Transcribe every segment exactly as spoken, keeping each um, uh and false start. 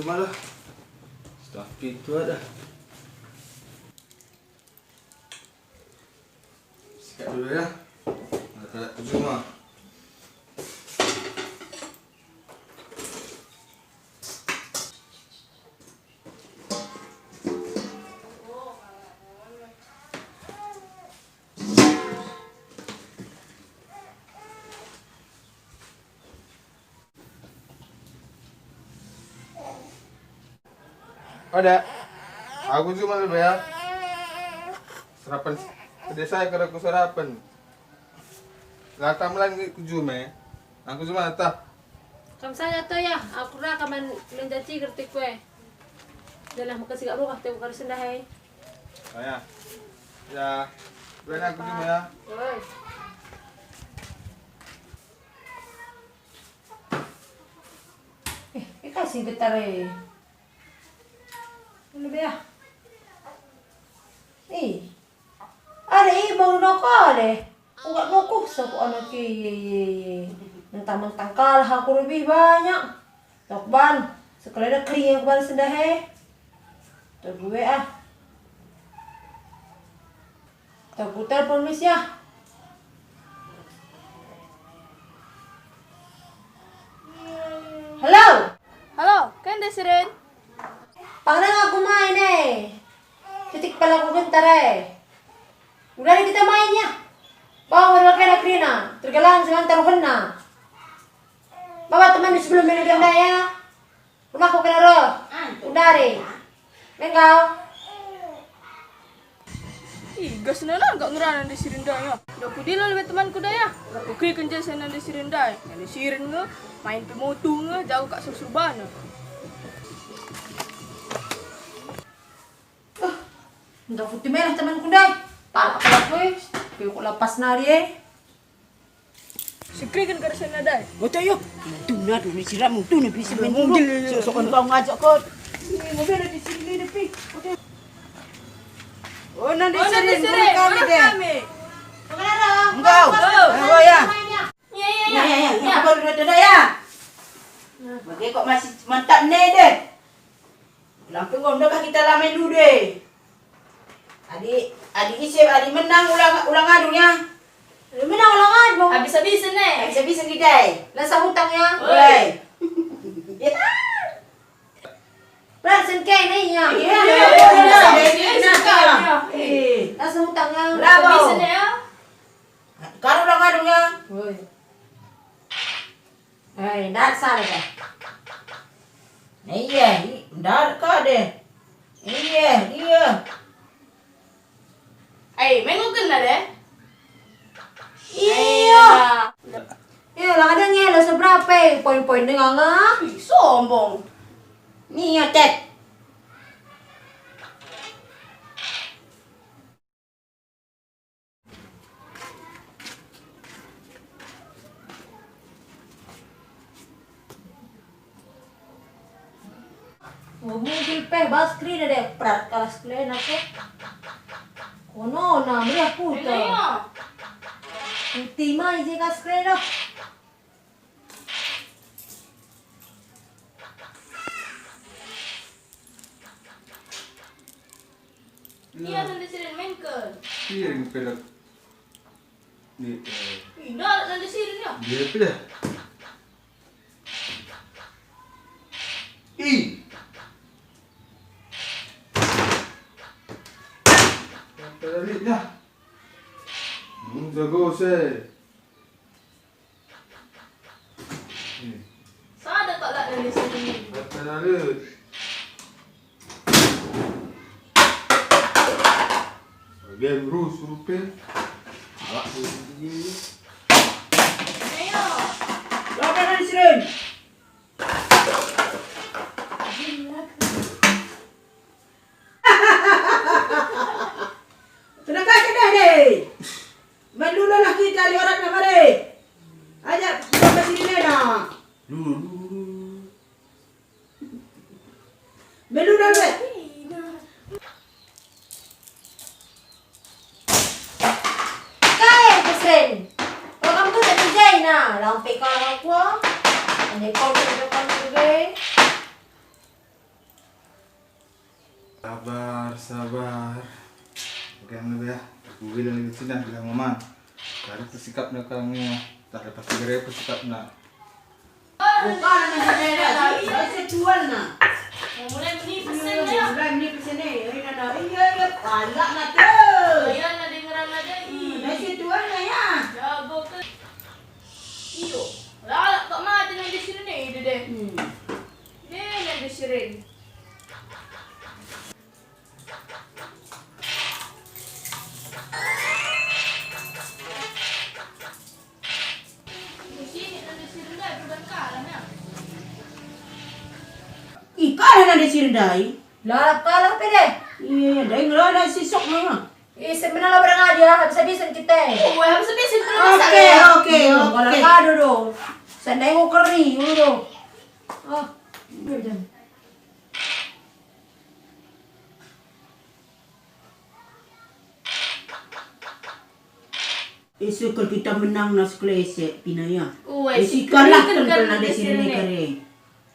Malah. Setengah pitu ada. Sikat dulu ya. Ada ku juma. Oda, aku cuma dulu ya. Serapan s-, desa kada ku serapan. Lata melan ku jume. Aku cuma tah. Kam saja to ya, aku ra kaman menjanci gertik kue. Janah maka sigak rungah te bukan sendah hei. Oh ya. Ya. Dua aku cuma ya. Oi. Eh, eh, kasih getar, eh. Lebih ah. Ih. Ada ibang no kale. Enggak nokuh saku anak, eh. Mentang-mentang kalah aku lebih banyak. Tok ban, sekeleda kering aku ban sendah, eh. Tok gue ah. Aku telpon mis ya. Halo. Halo, kende sirin? Pang denga aku main e. Titik pala ku gentar e. Udah deh kita main ya. Bawa warga kena kerina, tergelang dengan taruhanna. Bawa teman sebelum minggu dia ya. Rumahku kena roh. Udari. Menggau. Ih, gas nana gak ngerana di sirin daya. Udah kudilo lebih temanku daya. Oke, kenjen sana di sirin daya. Yang di sirin nge, main pemotu nge, jauh kak susu bana. Uh, ndak putih merah temanku dai. Talak aku eh. Piuk lepas nari eh. Sekriken kersena dai. Oto yo. Tuna dulu siram tuna bisa main dulu. Sok-sokan kau ngajak kau. Ini mobil ada di sini depi. Oke. Oh, nanti sering kami deh. Enggak. Oh ya. Ya, ya, ya. Ya, ya, ya. Baru dua ya. Bagi kok masih mantap nih deh. Lampu ngondokah kita lame lude. Adi, adi ise, adi menang ulang, ulang adu ya. Adi menang ulang adu. Habis-habisan eh. Habis-habisan kita eh. Lasa hutang ya. Woi. Berat sengke nih ya. Iya, iya, iya. Lasa hutang ya. Habis-habisan ya. Karo ulang adu ya. Woi. Eh, ndak salah dah. Nah, iya, i-, ndak ka deh. Iya, iya. Eh, menguken lah deh. Iya. Iya, lah ada ngelo seberapa, eh, poin-poin dengan ah. Ih, sombong. Nih, ya, Tet. Oh, mungkin peh bas kerina deh, prat kalas kerina peh. Kono na meriah puta. Iya, iya. Putih mai je kas kerina. Iya, nanti sirin main ke. Sirin pelak. Nih, eh. Ih, ndak nanti sirin ya. Dia apa dah? Ih. Kata dari dah. Hmm, jago se. Sada tak lak dari sini. Kata lalu. Bagian rus rupe. Alak sini. Ayo. Lawan dari sini. Tenang aja dah deh. Melululah kita liorat na mare. Aja kita sini mena. Melululah deh. Kai pesren. Kalau kamu tak kerjain nah, lampe kalau aku. Ande kau tu depan tu deh. Sabar, sabar. Oke, anu ya. Aku bilang itu sudah bilang mama. Kada persikapna kami. Tak ada pasti gara persikapna. Bukan, ada beda. Ada sejualna. Mulai meni pesen ya. Mulai meni pesen ya. Ini ada. Iya, iya. Palak na tu. Iya, na dengeran aja. Hmm, ada sejualna ya. Jago ke. Iyo. Lalap kak mati nanti sini nih, ide deh. Hmm. Deh, nanti sirin. Ih, kalah nande si rendai. Lalap kalah pe deh. Iya, iya, ndai ngerana si sok nanga. Ih, sebenarnya barang aja, habis-habisan kita. Oh, habis-habisan kalau Oke, masalah. Oke, Iya, oke. Kalau kado do. Sandai mau keri, udah. Oh, udah jam. Isyukur kita menang nas klesek pina ya. Uwe, Eh, si syukur kalah kan kan kan nande si Rene kere.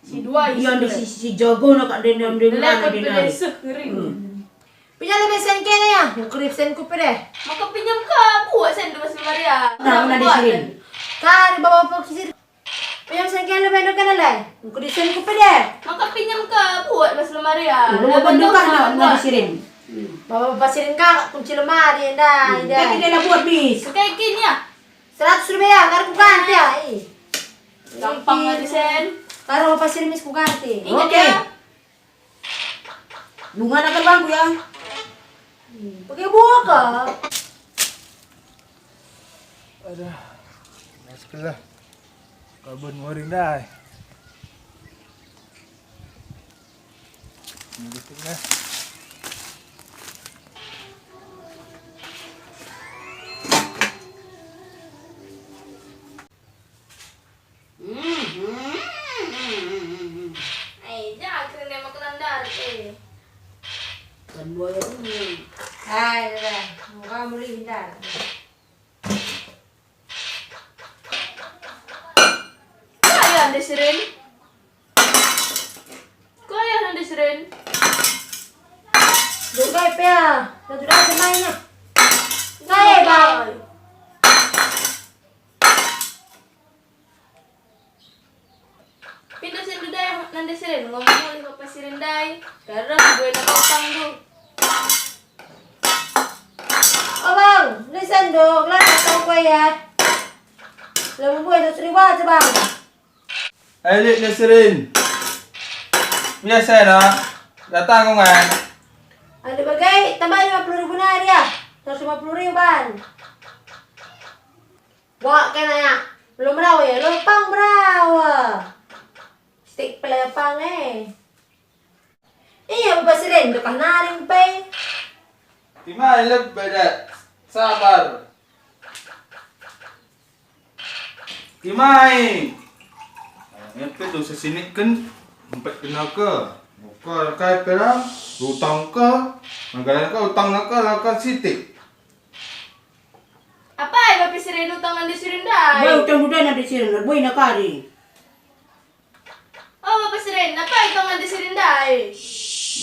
Si dua Iya, isi nande kere. si, si jago na kak dendam dendam Lelekot nande pede nari. seh kering. Hmm. Pinjam lebe sen kene ya, ukrip sen ku pede. Maka pinjam ke buat sen dua Maria. Nah, nande Buat sirin. sen. Kari bawa pakisir. Pinjam sengkela bendo kena le. Engko disen ku pede. Maka pinjam ke buat bas lemari ya. Udah Lah, bendo bendo kan kan nak buat. nak sirin. Bapak pasirin kakak kunci lemari enda Hmm, ida. Tapi dia nak buat bis. Sekai kin ya. Seratus rupiah kar ku ganti ya. Ih. Gampang Ih, aja sen. Karo pasirin mis ku ganti. Ingat Oke. ya. Bunga akan bangku ya. Hmm, pakai buah kah? Aduh, nas kelah. Kabun ngoring dai. Ini gitu lah. Ai, jangan kena makan darat, eh. Kan buaya ini. Ai, lah, kamu lihin darat. Kaya ande sirin. Kaya ande sirin. Duh, kai pe ah. Satu dah semuanya. Kai, Bang. Pindah sendu dai nande sirin, ngomong mulih bapa sirin dai. Terus gue na utang tu. Oh bang, lisan dong, lah tau kue ya. Lah membuat seratus ribu aja bang. Elit ni sirin. Biasa ya nak. Datang kau ngan. Ada bagai tambah lima puluh ribu nari ya. Seratus lima puluh ribu ban. Wak kena ya. Belum rawa ya, lo pang berawa. Stik pele pang eh. Iya, baba sirin, dekah naring pe. Timai lebe dat. Sabar. Timai. Ngepet dosa siniken empat kena ke. Muka kai pe lah. Utang ke. Manggalan ke utang ke lah ke sitik. Apai bapa sirin utang nande sirin dai? Bai utang duda nande sirin, lah boi na kari. Oh, bapa sirin, apai utang nande sirin dai?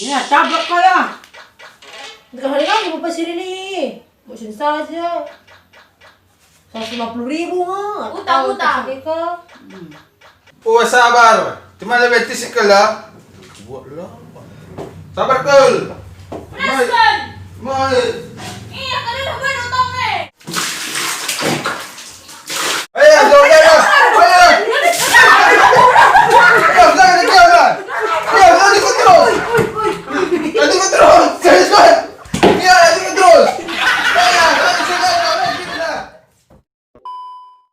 Ya, tabrak kau ya. Enggak hari lagi bapa sirin ni. Musim saja. Seratus lima puluh ribu ha. Utang, Tahu utang. Pakai ke. Hmm. Oh, sabar. Cuma lebih tis kela. Buat lah. Sabar, Kul. Mai. Pelaskan. Mai. Iya, kada ada buat utang ni. Ayo, jauh, jauh, jauh. Ayo. Jauh, jauh, jauh, jauh. Jauh, jauh, ikut terus. Ikut terus.